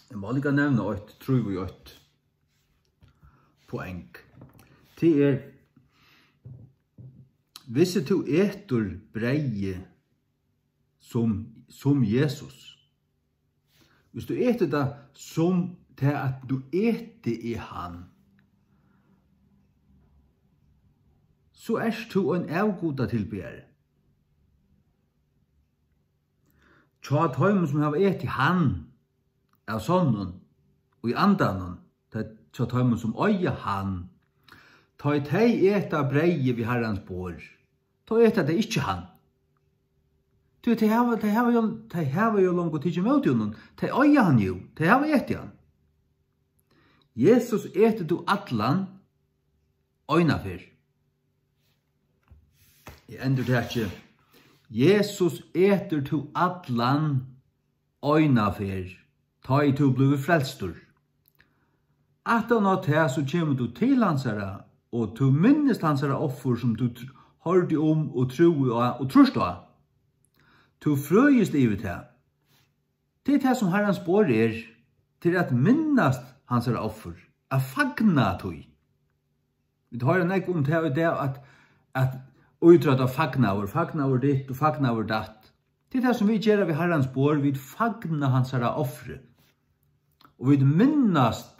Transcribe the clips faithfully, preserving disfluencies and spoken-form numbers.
Eg má líka nevna eitt, trúgvi eg, eitt poeng. Tað er, viss tú etur breyðið sum, sum Jesus, viss tú etur tað sum tað, at tú etur í hann, so ert tú ein avgudatilbiðari. Hjá teimum, sum hava etið hann av sonnum í andanum, tað, hjá teimum, sum eiga hann, tá ið tey eta breyðið við Harrans borð, tá eta tey ikki hann. Tí tey hava, tey hava jú, tey hava jú longu tikið ímóti honum, tey eiga hann jú, tey hava etið hann. Jesus etur tú allan eina ferð. Eg endurtaki, Jesus etur tú allan eina ferð, tá ið tú blívur frelstur. Aftan á tað, so kemur tú til hansara, og tú minnist hansara offur, sum tú tr-, hoyrdi um og trúði á og trýrt á. Tú frøist yvir tað. Tað er tað, sum Harrans borð er, til at minnast hansara offur, at fagna tí. Vit hoyra nógv um tað í dag, at, at ítrótta fagnaður, fagnaður ditt og fagnaður datt. Tað er tað, sum vit gera við Harrans borð, vit fagna hansara offri. Og vit minnast,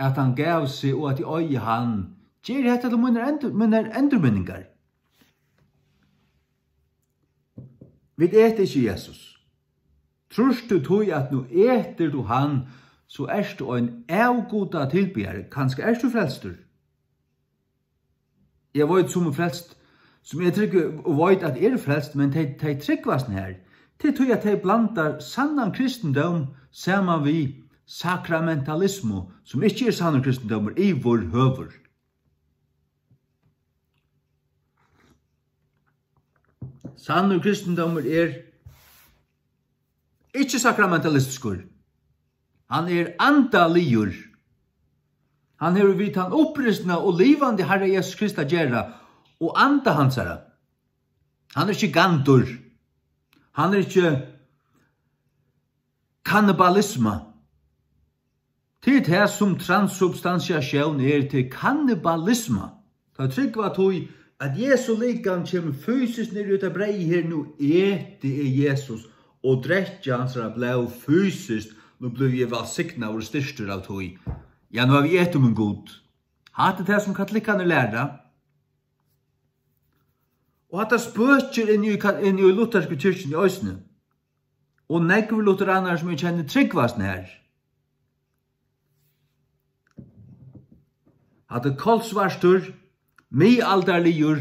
at hann gav seg og at eg eigi hann. Ger hetta til mínar endur-, mínar endurminningar. Vit eta ikki Jesus. Trýrt tú tí, at nú etur tú hann, so ert tú ein avgudatilbiðari. Kanska ert tú frelstur. Eg veit, sum er frelst, sum eg trúgvi og veit, at eru frelst, men tey, tey trúgvast nær. Tað er tí, at tey blanda sannan kristindóm saman við sakramentalismu, sum ikki er sannur kristindómur yvirhøvur. Sannur kristindómur er ikki sakramentalistiskur. Hann er andaligur. Hann hevur við tann upprisna og livandi Harra Jesus Krist at gera og anda hansara. Hann er ikki gandur. Hann er ikki kannibalisma. Tað er tað, sum transubstantiatión er, til kannibalisma. Tá trúgva tí, at Jesu likam kemur fysiskt niður í hetta breyðið her, nú eti eg Jesus og drekki hansara blóð fysiskt, nú blívi eg vælsignaður og styrktur av tí. Ja, nú havi eg etið mín Gud. Hatta er tað, sum katolikkarnir læra. Og hatta spøkir inn í ka-, inn í luthersku kirkjuni eisini. Og nógvir lutheranar, sum eg kenni, trúgvast nær. Hatta er kolsvartur, miðaldarligur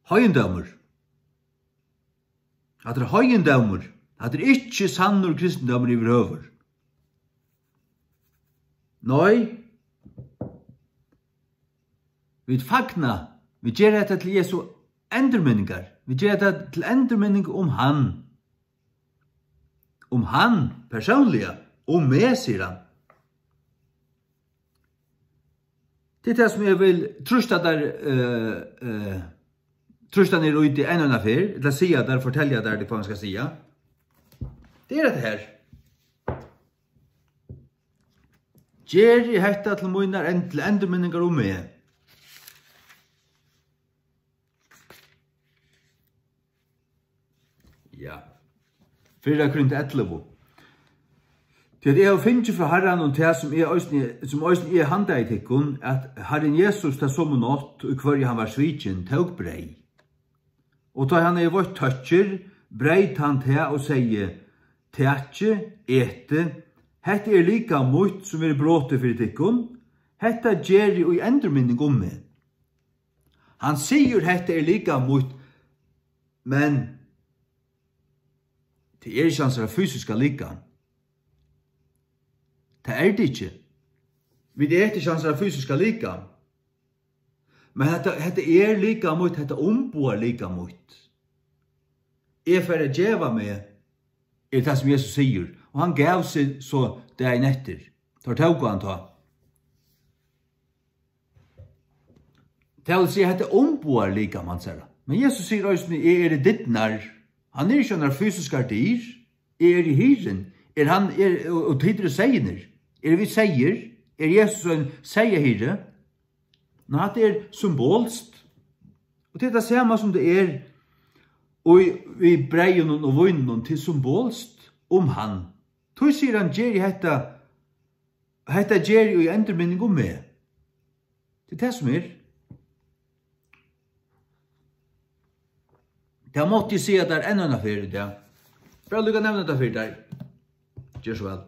heiðindómur. Hatta er heiðindómur. Hatta er ikki sannur kristindómur yvirhøvur. Nei. Vit fagna. Vit gera hetta til Jesu endurminningar. Vit gera hetta til endurminning um hann. Um hann, persónliga. Um meg, sigur hann. Tað er tað, sum eg vil trýsta tær, eh, eh, trýsta niður í teg enn eina ferð, ella siga tær, fortelja tær, hvat man skal siga. Tað er hetta her. Geri hetta til mínar end-, til endurminningar um meg. Ja. Fyrra Korint ellivu. Tí at eg havi fingið frá Harranum tað, sum eg eisini, sum eisini eg handaði tykkum, at Harrin Jesus, ta somu nátt, í hvørji hann var svikin, tók breyð. Og tá hann hevði veitt tøkkir, breyt hann tað og segði: Takið, etið, hetta er likam mítt, sum verður brotið fyri tykkum. Hetta gerið í endurminning um meg. Hann sigur: Hetta er likam mítt, men tað er ikki hansara fysiska likam. Tað er tað ikki. Vit eta ikki hansara fysiska likam. Men hetta, hetta er likam mítt, hetta umboðar likam mítt. Eg fari at geva meg, er tað, sum Jesus sigur. Og hann gav seg so dagin eftir. Teir tóku hann tá. Tað vil siga, hetta umboðar likam hansara. Men Jesus sigur eisini: Eg eri dyrnar. Hann er ikki einar fysiskar dyr. Eg eri hirðin. Er hann, er, og, og tit eru seyðirnir. Eru vit seyðir? Er Jesus ein seyðahirði? Nei, hatta er symbolskt. Og tað er tað sama sum tað er í, í breyðinum og víninum, tað er symbolskt um hann. Tí sigur hann, geri hetta, hetta geri í endurminning um meg. Tað er tað sum er. Tað mátti eg siga tær enn eina ferð í dag. Bara líka nevna tað fyri tær. Ger so væl.